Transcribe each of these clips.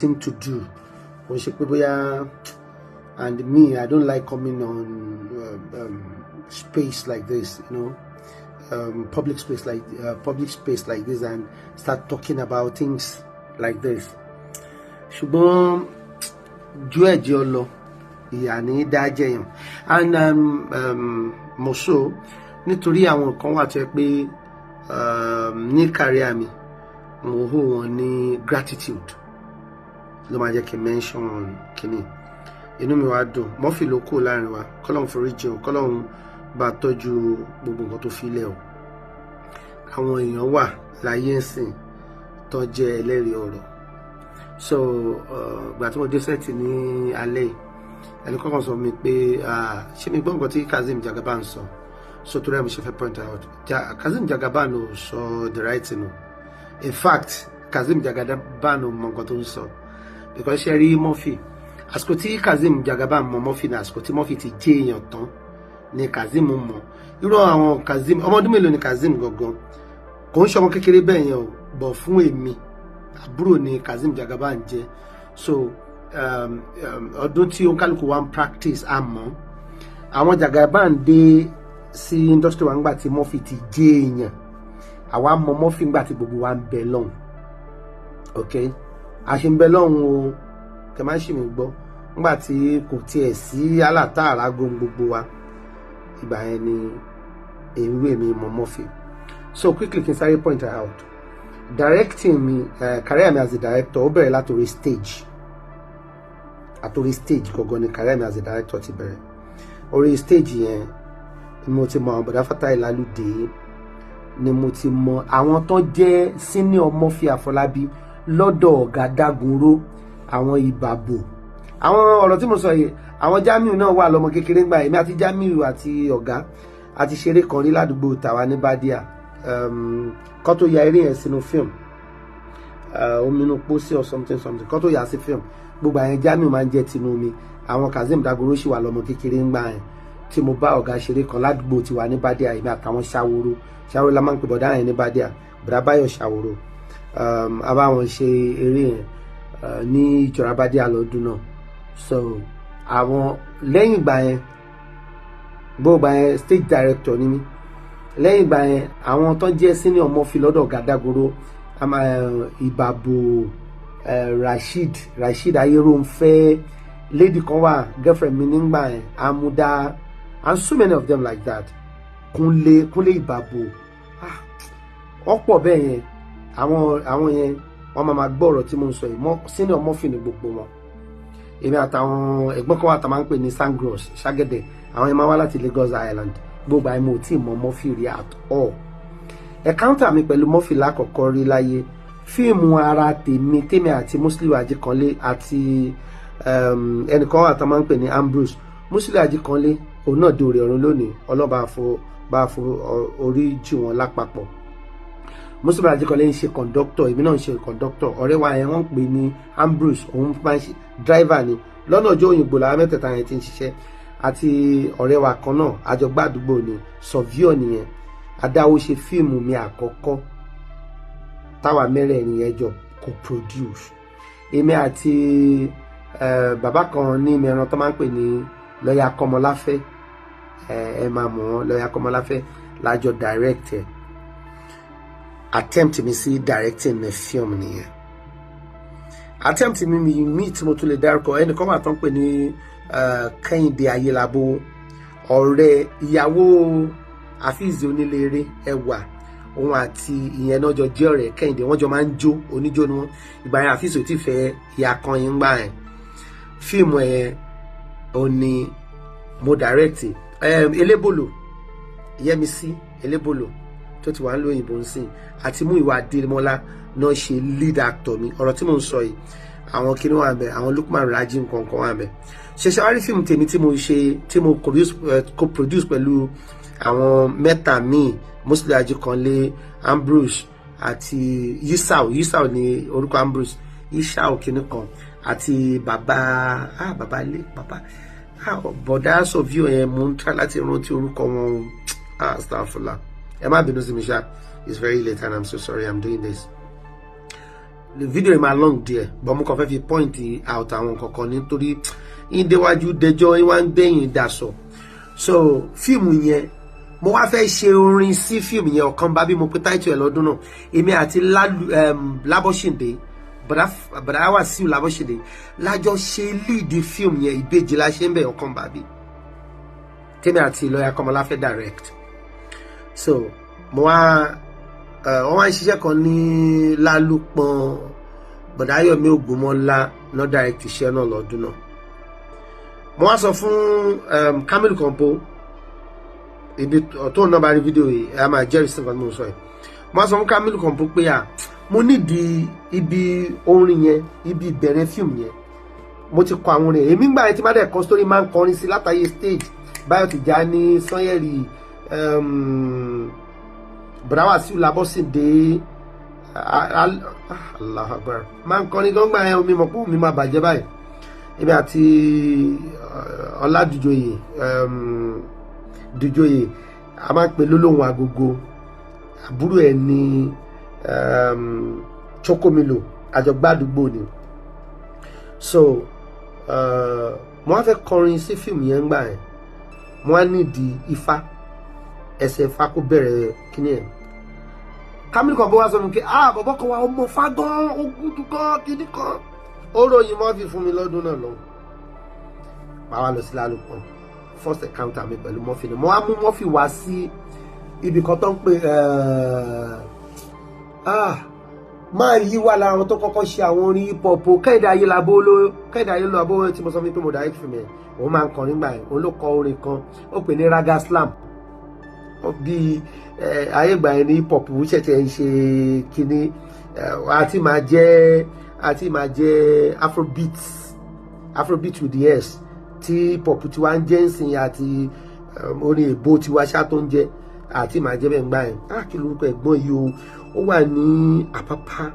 Thing to do, kò ṣe pé bóyá. And me, I don't like coming on space like this, public space like this and start talking about things like this. Ṣùgbọ́n ju ẹ̀jẹ̀ ọ lọ, ìyà ní í dá jẹyàn. And mo so nítorí àwọn nǹkan wà tó yẹ pé ní career mi, mo owe wọn ní gratitude, ló máa jẹ́ kí n mention kínní. Inú mi wá dùn. Murphy ló kù láàrin wa, kọ́lọ́hún forí jìn, kọ́lọ́hún bá tọ́jú gbogbo nǹkan tó fi lẹ̀ o. Àwọn èèyàn wà láyé ń sìn tó jẹ́ ẹlẹ́rìí ọ̀rọ̀. So ìgbà tí mo dé set ní alẹ́ yìí, ẹni kọ́kọ́ sọ mi pé ṣé mi gbọ́ nǹkan tí Kazeem Jagaban sọ? So torí ẹ̀ mo ṣe fẹ́ point out, Kazeem Jagaban ò sọ the right thing o. In fact, Kazeem Jagaban ò mọ nǹkan tó ń sọ, because ṣe rí Murphy, àsìkò tí Kazeem Jagaban mọ Murphy ní àsìkò tí Murphy ti jẹ́ èèyàn tán ni Kazeem mọ irú àwọn Kazeem. Ọmọ ọdún mélòó ni Kazeem gangan? Kò ń ṣọmọ kékeré bẹ́ẹ̀ yẹn o, bọ̀ fún èmi, àbúrò ni Kazeem Jagaban jẹ́. So ọdún tí oníkálukú wa ń practice, àmọ́ àwọn Jagaban dé sí industry wa ńgbà tí Murphy ti jẹ́ èèyàn. Àwa mọ Murphy ńgbà tí gbogbo wa ń bẹ lọ́hùn. Ok, a ṣe ń bẹ lọ́hùn o, kẹ má ṣì mí gbọ́. Ńgbà tí kò tiẹ̀ sí alátàárá gohun gbogbo wa, ìgbà yẹn ni èmi èmi mọ Murphy. So quickly, kí n sáré point out directing mi, career mi as a director, ó bẹ̀rẹ̀ látòrí stage. Àtòrí stage gangan ni career mi as a director ti bẹ̀rẹ̀. Orí stage yẹn ni mo ti mọ àwọn bọ̀dá Fatai Lálùdé, ni mo ti mọ àwọn tó jẹ́ senior Murphy Àfọlábí lọ́dọ̀ ọ̀gá Dágunró, àwọn Ìbàbò. Àwọn ọ̀rọ̀ tí mo sọ yìí, àwọn Jamiu náà wà lọ́mọ kékeré ńgbà. Èmi àti Jamiu àti ọ̀gá àti ṣeré kan rí ládùúgbò tàwa ní Bádíà kó tó ya eré yẹn sínú fíìmù, ominú pósí or something something, kó tó yà sí fíìmù. Gbogbo àyẹn, Jamiu máa ń jẹ́ tinú mi. Àwọn Kazeem Dagoro sì wà lọ́mọ kékeré ńgbà yẹn tí mo bá ọ̀gá ṣeré kan ládùúgbò tiwa ní Bádíà. Èmi àtàwọn Ṣàwòrò, Ṣàwòrò la máa ń pè bọ̀dá yẹn ní Bádíà, bọ̀dá Báyọ̀ Ṣàwòrò. A bá wọn ṣe eré yẹn ní ìjọra Bádíà lọ́dún náà. So àwọn lẹ́yìn ìgbà yẹn, gbogbo yẹn, stage director ni mí. Lẹ́yìn ìgbà yẹn, àwọn tó jẹ́ senior Murphy lọ́dọ̀ ọ̀gá Dágoro, Ìbàbò, Rasheed, Rasheed Ayérónfẹ́, lady kan wà, girlfriend mi nígbà yẹn, Amuda, and so many of them like that. Kúnlé, Kúnlé Ìbàbò, ọ̀pọ̀ bẹ́ẹ̀ yẹn. Àwọn yẹn, wọ́n máa ma gbọ́ ọ̀rọ̀ tí mo ń sọ yìí. Mọ́ senior Murphy ní gbogbo wọn. Èmi àtàwọn ẹ̀gbọ́n kan wà tá máa ń pè ní Sangros Ṣàgẹ̀dẹ̀, àwọn yẹn máa wá láti Lagos Island. Gbogbo àìmọ̀ ò tí ì mọ Murphy rí at all. Encounter mi pẹ̀lú Murphy lákọ̀ọ́kọ́ rí láyé, fíìmù ara tèmi, tèmi àti Musiliu Ajíkanlé àti ẹnìkan wà tá máa ń pè ní Ambrose. Musiliu Ajíkanlé, òun náà dòrè ọ̀run lónìí, ọlọ́ba bá fo orí jì wọ́n lápapọ̀. Musiliu Ajíkanlé ń ṣe conductor, èmi náà ń ṣe conductor. Ọ̀rẹ́ wa yẹn, wọ́n ń pè ní Ambrose, òun máa ń ṣe driver ni lọ́nà ọjọ́ òyìnbó. Làwọn mẹ́tẹ̀ẹ̀ta yẹn ti ń ṣiṣẹ́, àti ọ̀rẹ́ wa kan náà, àjọgbá àdúgbò ni, Sọ̀víọ̀ nìyẹn. Adáwó ṣe fíìmù mi àkọ́kọ́ táwa mẹ́rẹ̀ẹ̀rin yẹn jọ co-produce. Èmi àti bàbá kan ní mẹ́ran tó máa ń pè ní lọ́ọ̀yà Kọ́mọláfẹ́, ẹ máa mọ̀ wọ́n, lọ́ọ̀yà Kọ́mọláfẹ́, lájọ direct ẹ̀. Attempt mi sí directing ní film nìyẹn. Attempt mi tí mo tún lè dárúkọ, ẹnìkan wà tó ń pè ní Kẹ́hìndé Ayélabó, ọ̀rẹ́ ìyàwó Àfíìsì Oníléré ẹwà. Òun àti ìyẹn náà jọ jẹ́ ọ̀rẹ́. Kẹ́hìndé, wọ́n jọ máa ń jó, oníjó ni wọ́n. Ìgbà yẹn, Àfíìsì ò tí fẹ́ ìyá kan yín gbà yẹn. Fíìmù ẹ̀ ò ní mo direct. Elébòlò, Yẹmisí Elébòlò tó ti wà ń lo òyìnbó ń sìn, àti Múyìwá Adémọ́lá náà ṣe lead actor mi. Ọ̀rọ̀ tí mò ń sọ yìí, àwọn kinní wà bẹ, àwọn Lukman Raji nǹkan kan wà bẹ. Ṣẹṣẹ wá rí fíìmù tèmi tí mo ṣe, tí mo co-produce pẹ̀lú àwọn mẹ́ta míì, Musiliu Ajíkanlé, Ambrose àti Yisau. Yisau ní orúkọ Ambrose, Yisau kinní kan, àti bàbá, bàbá ilé, bàbá, bọ̀dá sọ̀víọ̀ yẹn, mo ń try láti rántí orúkọ wọn. Astaghfirullah, ẹ má bínú sí mi ṣá. It's very late and I'm so sorry I'm doing this. Fídíò yìí máa long díẹ̀, but mo kàn fẹ́ fi point out àwọn kankan nítorí ìdéwájú dẹjọ́ ìwà ń gbẹ̀yìn dasọ. So fíìmù yẹn, mo wá fẹ́ ṣe orin sí fíìmù yẹn, Ọ̀kan Bá Bí mo pé táìtù ẹ̀ lọ́dún náà. Èmi àti Lábọ́ṣìndé, bàdá Wàsíù Lábọ́ṣìndé, lájọ ṣe lead fíìmù yẹn. Ìbejì la ṣe ń bẹ̀, Ọ̀kan Bá Bí, tèmi àti lọ́yà Kọ́mọláfẹ́ direct. So mo wá, wọ́n wá ń ṣiṣẹ́ kan ní Lálùpọ̀n, bọ̀dá Yomi Ògúnmọ́lá ló direct iṣẹ́ náà lọ́dún náà. Mo wá sọ fún Kamilu Kompo, ibi tó ń náà bá rí fídíò yìí, ẹ máa jẹ́rìí sí nǹkan tí mo sọ yìí. Mo wá sọ fún Kamilu Kompo pé à, mo nídìí ibi orin yẹn, ibi ìbẹ̀rẹ̀ fíìmù yẹn. Mo ti kọ àwọn orin èmi gbà yẹn, tí bá dẹ̀ kọ story, máa ń kọrin sí látàyè stage. Báyọ̀ Tìjání, Sanyẹ̀rì, bọ̀dá Wàsíù Lábọ́sìndé, Allahu Akbar, máa ń kọrin gbọ́ngbà yẹn. Omi mọ̀ pé omi máa bàjẹ́ báyìí. Èmi àti Ọládùjọyè Dùjọyè, a máa ń pè lólóhùn agogo, àbúrò ẹ̀ ní Chokomilo, àjọgbádùgbò ni. So mo wá fẹ́ kọrin sí fíìmù yẹn gbà yẹn. Mo wá nídìí ifá, ẹsẹ̀ ifá kó bẹ̀rẹ̀ kíní ẹ̀. Kamilu kan bó wá sọ fún mi pé, ah, bọ̀bọ̀ kan wà, ọmọ fa gan, ó gúdú gan, kíní kan. Ó ròyìn Murphy fún mi lọ́dún náà lọ. Màá wá lọ sí Lálùpọ̀n. First encounter mi pẹ̀lú Murphy ni mo wá mú Murphy wá sí ibì kan tó ń pè, ah, máa yí wá lára àwọn tó kọ́kọ́ ṣe àwọn orin hip hop o. Kẹ́hìndé Ayélabó ló, Kẹ́hìndé Ayélabó tí mo sọ fún mi pé mo direct fún mi, òun máa ń kọrin gbà yẹn. Òun ló kọ orin kan, ó pè ní Raga Slam. Bí ayé ìgbà yẹn ní hip hop ṣẹ̀ṣẹ̀ ń ṣe kínní, àti máa jẹ́ afrobeat, afrobeat with the s, tí hip hop ti wá ń jẹ́ ńsìn, àti orin èbó tiwa ṣá tó ń jẹ́, àti máa jẹ́ bẹ́ẹ̀ ń gbà yẹn. Ah, kí lorúkọ ẹ̀gbọ́n yìí o? Ó wà ní Àpápá,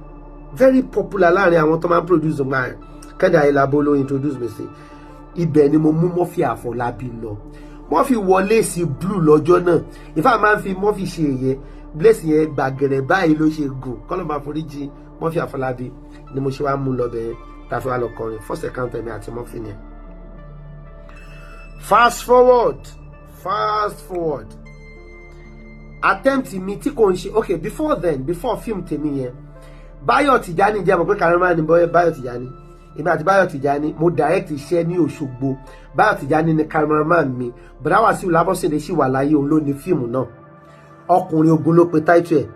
very popular láàrin àwọn tó máa ń produce gbà yẹn. Kẹ́hìndé Ayélabó ló introduce mi sí. Ibẹ̀ ni mo mú Murphy Àfọlábí lọ. Murphy wọ lace blue lọ́jọ́ náà. Ìfá máa ń fi Murphy ṣe èyẹ, lace yẹn gbàgẹ̀rẹ̀ báyìí ló ṣe gùn. Kọ́lọ́ máa foríjì Murphy Àfọlábí. Ni mo ṣe wá mú lọ bẹ̀yẹn, tá a fi wá lọ kọrin. First encounter mi àti Murphy ni. Fast forward, fast forward, attempt mi tí kò ń ṣe, okay, before then, before film tèmi yẹn, Báyọ̀ Tìjání jẹ́ mọ̀ pé cameraman ni Báyọ̀ Tìjání. Èmi àti Báyọ̀ Tìjání, mo direct iṣẹ́ ní Òṣogbo. Báyọ̀ Tìjání ni cameraman mi. Bọ̀dá Wàsíù Lábọ́sẹ̀dé sì wà láyé, òun ló ní fíìmù náà. Ọkùnrin Ogun ló pe title ẹ̀.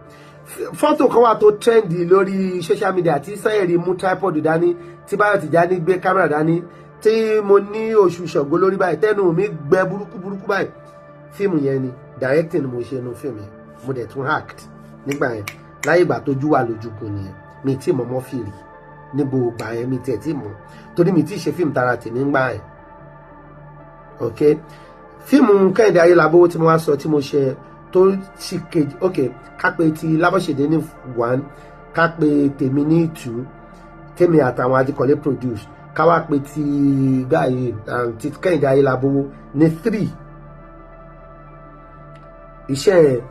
Fọ́tò kan wà tó trend lórí social media, tí Sanyẹ̀rì mú tripod dání, tí Báyọ̀ Tìjání gbé kámẹ́rà dání, tí mo ní oṣù Ṣàngó lórí báyìí, tẹ́nu mi gbẹ burúkú burúkú báyìí. Fíìmù yẹn ni directing mo ṣe nu fíìmù yẹn. Mo dẹ̀ tún act nígbà yẹn. Láyé ìgbà tójú wà lójúkun nìyẹn. Mi tí mọ̀ mọ́ fìrì ní gbogbo ìgbà yẹn, mi tiẹ̀ tí mọ̀, torí mi tí ṣe fíìmù tara tèmi ńgbà yẹn. Ok, fíìmù Kẹ́hìndé Ayélabó tí mo wá sọ, tí mo ṣe tó sì kejì, ok, ká pè ti Lábọ̀ṣẹ̀dé ní one, ká pè tèmi ní two, tèmi àtàwọn Adikọ̀lé produce, ká wá pè ti gbáyé ti Kẹ́hìndé Ayélabó ní three. Iṣẹ́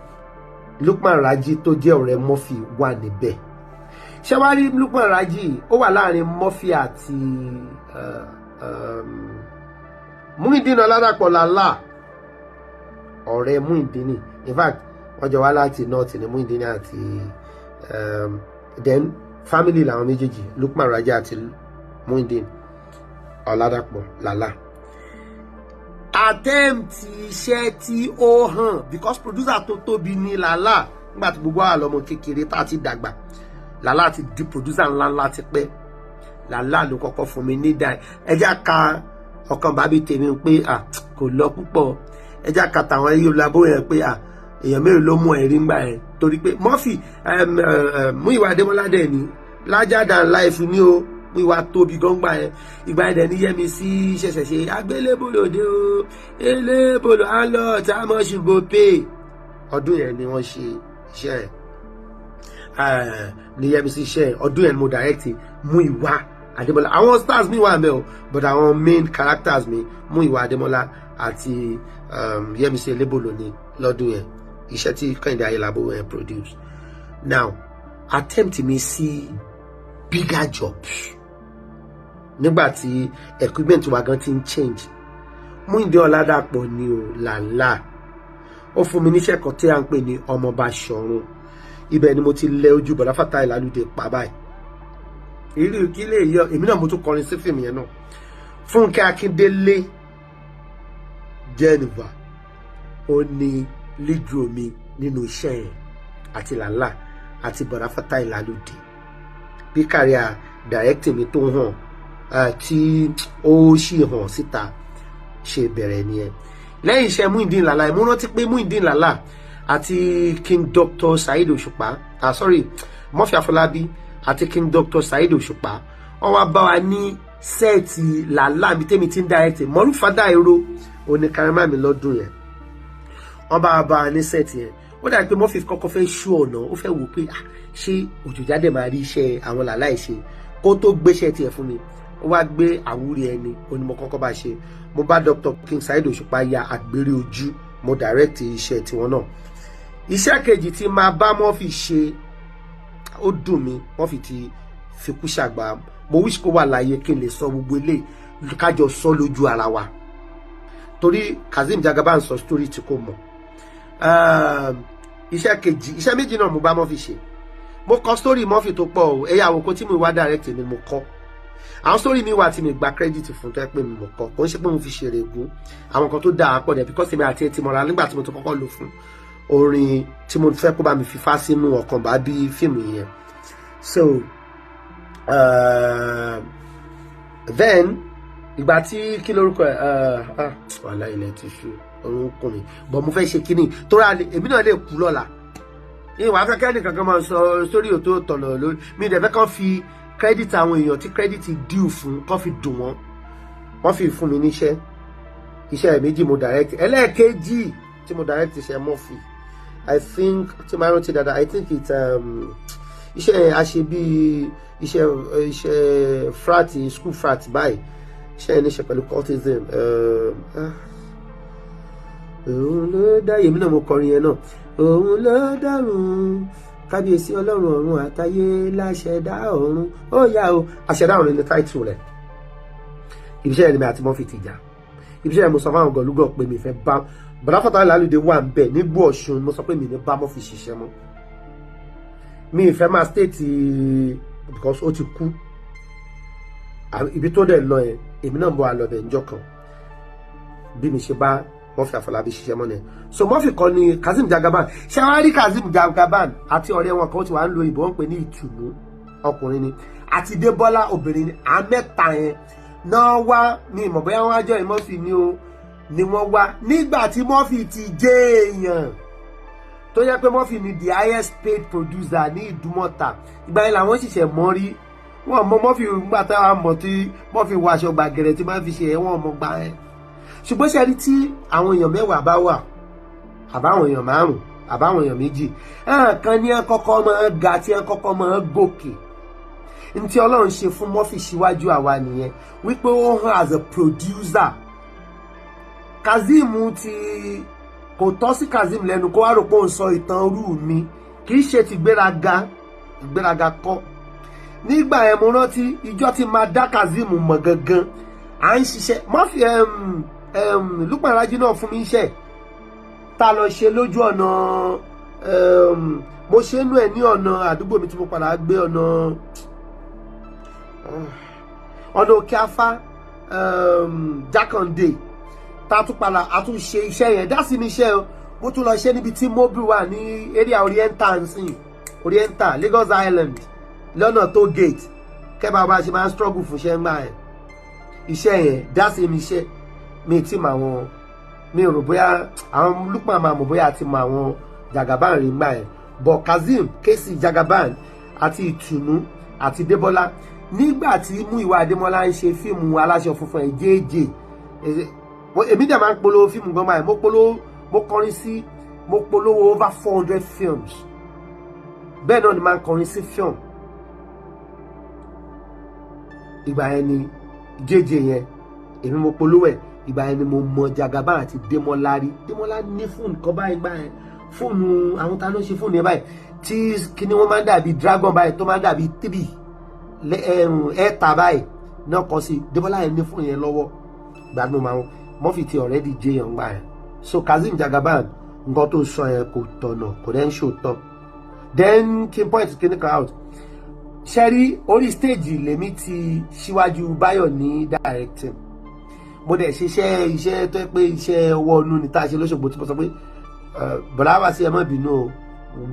Lukman Raji tó jẹ́ ọ̀rẹ́ Murphy wà níbẹ̀. Ṣé wàá rí Lukman Raji, ó wà láàrin Murphy àti Muyideen Ọládàpọ̀ Lálá, ọ̀rẹ́ Muyideen. In fact, wọ́n jọ wá láti north ní Muyideen àti then family làwọn méjèèjì, Lukman Raji àti Muyideen Ọládàpọ̀ Lálá. Attempt iṣẹ́ tí ó hàn, because producer tó tóbi ní Lálá nígbà tí gbogbo àwọn ọmọ kékeré tá a ti dàgbà. Lálá ti di producer ńláńlá ti pẹ́. Lálá ló kọ́kọ́ fún mi ní dá ẹjá ka Ọ̀kan Bàbí tèmi pé à kò lọ púpọ̀, ẹjá ka tàwọn ẹyẹ olùlàbó yẹn pé à èèyàn mélòó ló mú ẹ̀rí ńgbà yẹn, torí pé Murphy, Múyìwá Adémọ́lá dẹ̀ ní larger than life ní o. Múyìwá tóbi gọ́ngbà yẹn. Ìgbà yẹn dẹ̀ ní Yẹ́mi sí ṣẹ̀ṣẹ̀ ṣe agbélébòlòdé o, elébòlò á lọ tá a mọ̀ ṣùgbọ́n pé ọdún yẹn ni wọ́n ṣe iṣẹ́ ẹ̀ ní Yẹ́mi sí iṣẹ́. Ọdún yẹn ni mo direct Múyìwá Adémọ́lá. Àwọn stars mi wà mẹ́ o, but àwọn main characters mi, Múyìwá Adémọ́lá àti Yẹ́misí Elébòlò ní lọ́dún yẹn, iṣẹ́ tí Kẹ́hìndé Ayélabó yẹn produce. Now, attempt mi sí bigger jobs nígbà tí equipment wa gan ti ń change. Múyìndé Ọládàpọ̀ ni o làlá, ó fún mi níṣẹ́ kan tí à ń pè ní Ọmọọba Ṣọ̀run. Ibẹ̀ ni mo ti lẹ ojú Bọ̀dá Fatai Lálùdé pa báyìí. Ìrírí kí lè yọ èmi náà, mo tún kọrin sí fíìmù yẹn náà. Fúnkẹ́ Akíndélé Jennifer, ó ní lead role mi nínú iṣẹ́ yẹn, àti làlá àti Bọ̀dá Fatai Lálùdé. Bí career directing mi tó hàn, tí ó sì hàn síta ṣe bẹ̀rẹ̀ nìyẹn. Lẹ́yìn iṣẹ́ Muyideen Lala, mo rántí pé Muyideen Lala àti King Dr. Saheed Òṣùpá, ah sorry, Murphy Afọlábí àti King Dr. Saheed Òṣùpá, wọ́n wá bá wa ní set Lala mi tẹ́mi tí ń direct. Mọ́rúfádà èrò oní cameraman mi lọ́dún yẹn. Wọ́n bá wa ní set yẹn. Ó dàbí pé Murphy kọ́kọ́ fẹ́ ṣú ọ̀nà, ó fẹ́ wò pé, ah, ṣé Òjòjáde máa rí iṣẹ́ àwọn Lala ẹ̀ ṣe kó tó gbéṣẹ́ tiẹ̀ fún mi. Ó wá gbé àwúrí ẹni onímọ̀ kọ́kọ́ bá ṣe. Mo bá Dr. King Saheed Òṣùpá ya Àgbèrè Ojú, mo direct iṣẹ́ tiwọn náà. Iṣẹ́ kejì tí máa bá Murphy ṣe, ó dùn mí, Murphy ti fikú ṣàgbà. Mo wish kó wà láàyè kí n lè sọ gbogbo eléyìí, kájọ sọ lójú ara wa, torí Kazeem Jagaban sọ story tí kò mọ̀. Iṣẹ́ kejì, iṣẹ́ méjì náà mo bá Murphy ṣe. Mo kọ story Murphy tó pọ̀ o. Ẹ̀yà àwòkọ́ tí mo wá direct mi, mo kọ àwọn story mi wà tí mi gba credit fún, tó yẹ pé mi mo kọ. Kò ń ṣe pé mo fi ṣeré gún àwọn kan tó dáa pọ̀ dẹ̀, because èmi àti ẹ ti mọ̀ra nígbà tí mo ti kọ́kọ́ lò fún orin tí mo fẹ́ kó bá mi fífá sínú ọkàn bá bí fíìmù yẹn. So then ìgbà tí, kí lórúkọ ẹ, wàhálà, ilẹ̀ ti ṣú, orun kùn mí, but mo fẹ́ ṣe kíní torí èmi náà lè kú lọ́la. Ìwà afẹ́kẹ́ nìkan kan máa sọ sórí òtó tọ̀nà lórí mi ìdẹ̀ fẹ́ kàn fi credit àwọn èèyàn tí credit due fún kàn fi dùn wọ́n. Wọ́n fi fún mi níṣẹ́, iṣẹ́ méjì mo direct. Ẹlẹ́ẹ̀kejì tí mo direct iṣẹ́ Murphy, I think, tí máa rántí dáadáa, I think it iṣẹ́ a ṣe bíi iṣẹ́ frat, school frat báyìí. Iṣẹ́ yẹn ní ṣe pẹ̀lú cultism. Òun ló dá èmi náà, mo kọrin yẹn náà. Òun ló dárun, kábíyèsí ọlọ́run ọ̀run àtayé, láṣẹ̀dá ọ̀run, ó yá o, àṣẹ̀dá ọ̀run ní táìtù rẹ̀. Ibiṣẹ́ yẹn ni mi àti Murphy ti jà. Ibiṣẹ́ yẹn, mo sọ fáwọn gọ̀lúgọ̀ pé mi fẹ́ bá Bọ̀dá Fatai Lálùdé wà ń bẹ̀ nígbó Ọ̀ṣun. Mo sọ pé mi ní bá Murphy ṣiṣẹ́ mọ́, mi ì fẹ́ máa state because ó ti kú. Ibi tó dẹ̀ lọ yẹn, èmi náà ń bọ̀ àlọ́bẹ̀ níjọ́ kan. Bí mi ṣe bá Murphy Àfọlábí ṣiṣẹ́ mọ́ ni. So Murphy kọ́ ni Kazeem Jagaban. Ṣé wàá rí Kazeem Jagaban àti ọ̀rẹ́ wọn kan tí wàá ń lo ìbọn pè ní Ìtùnú, ọkùnrin ni, àti Débọ́lá, obìnrin ni. Àmẹ́ta yẹn náà wá ní ìmọ̀ bóyá wọ́n á jọ Murphy ni o ni wọ́n wá nígbà tí Murphy ti jẹ́ èèyàn tó yẹ pé Murphy ni the highest paid producer ní Ìdúmọ̀tà. Ìgbà yẹn làwọn ṣiṣẹ́ mọ́ rí wọn mọ Murphy. Gbà táwọn mọ̀ tí Murphy wọ aṣọ gbàgẹ̀rẹ̀ tí máa ń fi ṣe ẹ̀wọ̀n ọmọ gbà yẹn. Ṣùgbọ́n ṣe rí, tí àwọn èèyàn 10 bá wà, àbáwọn èèyàn 5, àbáwọn èèyàn 2 kan ní ẹ kọ́kọ́ máa ga, tí ẹ kọ́kọ́ máa gòkè, ntí Ọlọ́run ṣe fún Murphy síwájú àwa nìyẹn, wípé ó hàn as a producer. Kazeem ti kò tọ́ sí Kazeem lẹ́nu kó wá rò pé òun sọ ìtàn rú mi. Kì í ṣe ti gbéraga, ìgbéraga kọ́. Nígbà yẹn, mo rántí ìjọ tí máa dá Kazeem mọ̀ gangan, à ń ṣiṣẹ́ Murphy, Lukman Raji náà fún mi iṣẹ́ tá a lọ ṣe lójú ọ̀nà. Mo ṣe nú ẹ̀ ní ọ̀nà àdúgbò mi tí mo padà gbé ọ̀nà Òkè Afá, Jákàndé, tá a tún padà a tún ṣe iṣẹ́ yẹn dá sí mi iṣẹ́ o. Mo tún lọ ṣe níbi tí Mobil wà ní area Oriental nsìn, Oriental, Lagos Island, lọ́nà toll gate. Kẹ́bàá bá ṣe máa ń struggle fún iṣẹ́ ńgbà yẹn. Iṣẹ́ yẹn dá sí mi iṣẹ́ mi tí mà wọn, mi rò bóyá àwọn Lukman máa mọ̀ bóyá àti mọ àwọn Jagaban rí ńgbà yẹn, but Kazeem Kesi Jagaban àti Ìtùnú àti Débọ́lá, nígbà tí Múyìwá Adémọ́lá ń ṣe fíìmù Aláṣọ Funfun ẹ̀ jẹ́ẹ́jẹ́, èmi dẹ̀ máa ń polówó fíìmù gan báyìí. Mo polówó, mo kọrin sí, mo polówó over 400 films. Bẹ́ẹ̀ náà ni máa ń kọrin sí film. Ìgbà yẹn ni jẹ́jẹ́ yẹn, èmi mo polówó ẹ̀. Ìgbà yẹn ni mo mọ Jagaban àti Démọ́lá rí. Démọ́lá ní fóònù kan báyìí gbà yẹn, fóònù àwọn ta ló ṣe fóònù yẹn báyìí, tí kíní wọn máa ń dàbí dragon báyìí, tó máa ń dàbí three. Ẹ̀ẹ́ta báyìí náà kọ́ sí. Débọ́lá yẹn ní fóònù yẹn lọ́wọ́ gbádùn máa Murphy ti already jẹ́ yẹn gbà yẹn. So Kazeem Jagaban, nǹkan tó sọ yẹn kò tọ̀nà, kò dẹ́ ń ṣòótọ́. Then kí n point kíní kan out. Ṣẹ́rí, orí stage lèmi ti síwájú Báyọ̀ ní directing. Mo dẹ̀ ṣiṣẹ́ iṣẹ́ tó yẹ pé iṣẹ́ ọwọ́ inú ni tá a ṣe lóṣogbo, tí mo sọ pé bọ̀dá wá sí, ẹ má bínú o,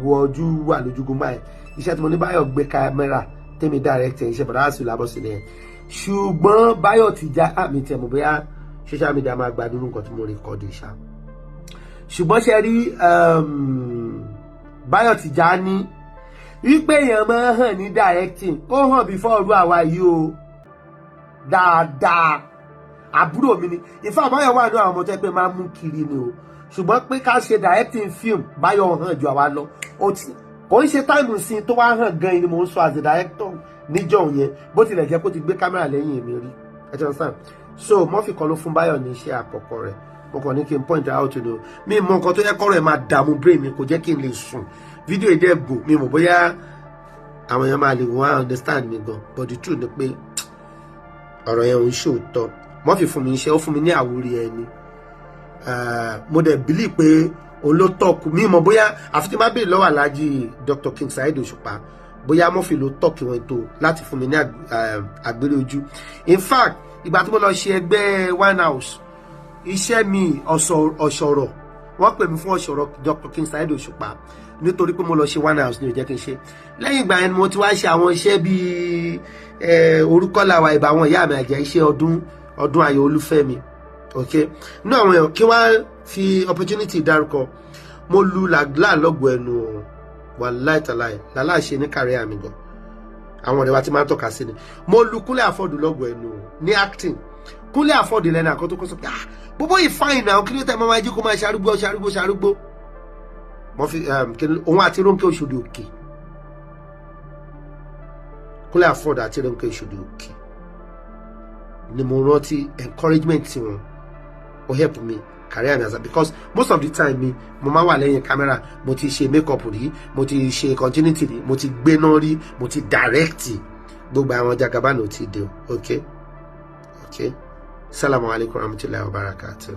wo ojú wà lójúgun báyìí. Iṣẹ́ tí mo ní Báyọ̀ gbé kámẹ́rà, tèmi directing, iṣẹ́ bọ̀dá wá sí làbọ̀ sílẹ̀ yẹn. Ṣùgbọ́n Báyọ̀ ti já àmì tẹ̀ mọ̀ bóyá social media máa gbádùn nǹkan tí mo record ṣá. Ṣùgbọ́n ṣe rí, Báyọ̀ ti já ní wípé èèyàn máa ń hàn ní directing, ó hàn before ọdún àwa yìí o dáadáa. Àbúrò mi ni ìfẹ́ Báyọ̀ wà ní àwọn ọmọ tó yẹ pé máa ń mú kiri ni o. Ṣùgbọ́n pé ká ṣe directing film, Báyọ̀ hàn ju àwa lọ. Ó ti kò ń ṣe time sí tó wá hàn gan ni mò ń sọ as a director níjọ́ yẹn, bó tilẹ̀ jẹ́ kó ti gbé kámẹ́rà lẹ́yìn èmi rí. Ẹ ti understand? So Murphy kan ló fún Báyọ̀ ní iṣẹ́ àkọ́kọ́ rẹ̀. Mo kàn ní kí n point out ni o. Mi mọ nǹkan tó yẹ kọ́rọ̀ ẹ̀ máa dààmú brain mi, kò jẹ́ kí n lè sùn. Fídíò èdè ẹ̀gùn, mi mọ̀ bóyá àwọn èèyàn máa lè wọ́n understand mi gan, but the truth ni pé ọ̀rọ̀ yẹn ò ń ṣòótọ́. Murphy fún mi iṣẹ́, ó fún mi ní àwúrí ẹni. Mo dẹ̀ believe pé òun ló tọ́kù mi. Mọ̀ bóyá àfi tí n bá béèrè lọ́wọ́ Alhaji Dr. King Saheed Òṣùpá bóyá Murphy ló tọ́kì wọn tó láti fún mi ní àgbèrè ojú. In fact, ìgbà tí mo lọ ṣe ẹgbẹ́ One House, iṣẹ́ mi ọ̀ṣọ̀rọ̀, wọ́n pè mí fún ọ̀ṣọ̀rọ̀ Dr. King Saheed Òṣùpá. Nítorí pé mo lọ ṣe One House ní ó jẹ́ kí n ṣe. Lẹ́yìn ìgbà yẹn ni mo ti wá ṣe àwọn iṣẹ́ bíi orúkọ làwà, ìbá àwọn ìyá mi àjẹ́, iṣẹ́ ọdún ọdún ayọ̀ olúfẹ́mi. Ok, ní àwọn èèyàn kí wọ́n fi opportunity dárúkọ, mo lu làgbà lọ́gbọ̀ ẹnu wàláì tàláì làlá ṣe ní career mi gan. Àwọn ọ̀rẹ́ wa ti máa ń tọ́ka sí ni mo lu Kúnlé Afod lọ́gbọ̀ ẹnu ní acting. Kúnlé Afod lẹ́nu àkọ́ tó kọ́ sọ pé, "Ah, bóbó yìí fine náà, kí ló tẹ́ máa jí kó máa ṣarúgbó ṣarúgbó ṣarúgbó?" Mo fi òun àti Rónkẹ́ Òṣòdì Òkè, Kúnlé Afod àti Rónkẹ́ Òṣòdì Òkè ni mo rántí encouragement tí wọn ó help me career mi as a, because most of the time mi mo máa wà lẹ́yìn camera. Mo ti ṣe make up rí, mo ti ṣe continuity rí, mo ti gbéná rí, mo ti direct. Gbogbo àwọn Jagaban ò ti dé o. Ok, salamu alaykum warahmatulahi wabarakatuh.